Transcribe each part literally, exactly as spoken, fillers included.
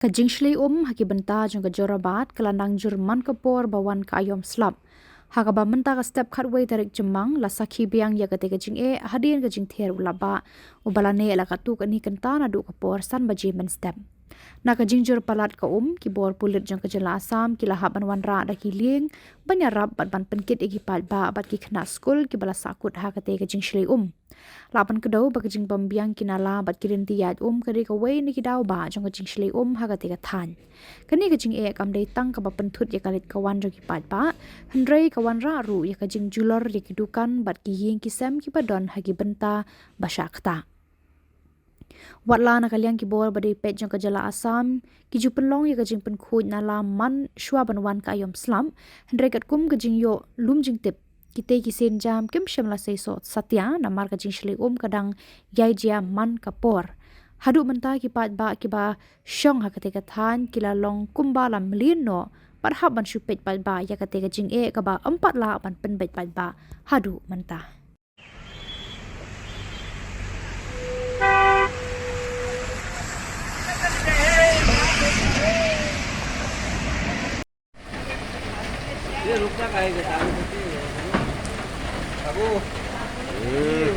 Ka jingshlei um ha ki bynta jong ka Jorabat ka la nang jur man ka por ba wan ka aiom slap. Ha kaba mynta ka step khatwei tarik Jymmang la sakhi biang ïa katei ka jingeh hadien ka jingther u lapbah uba la neh la katto katne kynta naduh ka por san baje mynstep. Na ka jingjur palat ka um, ki bor pulit jong ka jylla Assam ki la hap ban wanrah da ki lieng ban ïarap bad ban pynkit ïa ki paidbah bad ki khynnah skul kiba la sahkut ha katei ka jingshlei um. Lah ban kdew ba ka jingbym biang ki nala bad ki lynti ïaid um ka dei kawei na ki daw ba jong ka jingshlei um ha katei ka thaiñ. Kane ka jingeh kam dei tang kaba pynthut ïa ka leit ka wan jong ki paidbah, hynrei ka wanrah ruh ïa ka jingjulor ïa ki dukan bad ki ïing ki sem kiba don ha ki bynta ba shah ktah. Watla na ka liang ki bor ba dei peit jong ka jylla Assam ki ju pynlong ïa ka jingpynkhuid nala man shuwa ban wan ka aiom slap, hynrei katkum ka jingïoh lum jingtip, kitei ki sienjam kim shym la seisoh satia namar ka jingshlei um ka dang ïai jia man ka por. Haduh mynta ki paidbah kiba shong ha katei ka thaiñ ki la long kumba la mlien noh bad hap ban shu peit paidbah ïa katei ka jingeh kaba ym pat lah ban pynbeit paidbah haduh mynta. ये रुक जा, काहे के दारू पीते हो? बाबू। हम्म।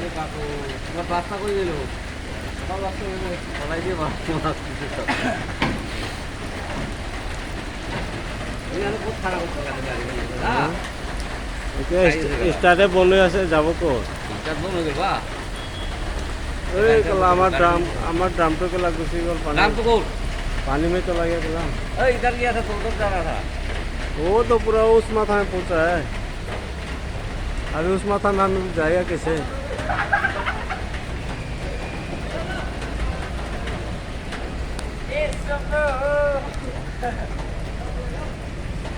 ये बाबू। तुम्हारा रास्ता कोई ले लो। तुम्हारा रास्ता ले लो। चलाई दिए बाबू। ये बहुत खराब हो चुका है गाड़ी में। हाँ। এতিয়া ষ্টাৰ্টে বন্ধ হৈ আছে, যাব ক'ত? ষ্টাৰ্ট বন্ধ হৈ গ'ল বা। এই কেলা, আমাৰ ড্ৰাম, আমাৰ ড্ৰামটো কেলা গুচি গ'ল পানী। ড্ৰামটো ক'ত? पानी में चला गया केला। ए, इधर गया था तो उधर जा रहा था। वो तो पूरा उस माथा में पहुंचा है। अभी उस माथा में हम जाएगा कैसे?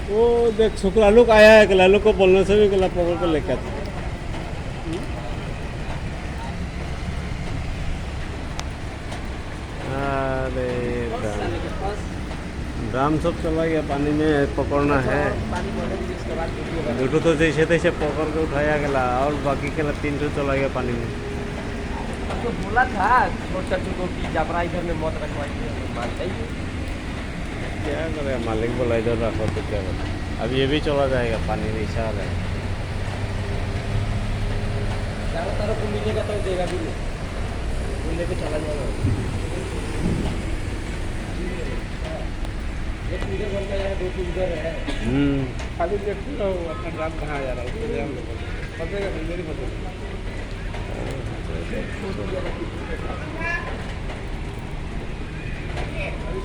वो देख, छोकरा लोग आया है, केला लोग को बोलने से भी केला पकड़ के लेकर। अरे राम। ड्राम सब चला गया पानी में, पकड़ना है। दो ठो तो जैसे तैसे पकड़ के उठाया गेला और बाकी केला तीन ठो चला गया पानी में। तो बोला था छोटा चुको की जबरा इधर में मत रखवाइए, मान जाइए। क्या करे, मालिक बोला इधर रखो तो क्या करे। अब ये भी चला जाएगा, पानी नहीं सा रहा है। चारों तरफ को मिलेगा तो देगा भी नहीं, वो लेके चला जाएगा। एक इधर बनता है, दो तीन इधर है। हम्म। खाली देखते रहो अपना ड्राम कहाँ जा रहा है, उसको ले आओ। फंसेगा, मेरी फंसेगा। अभी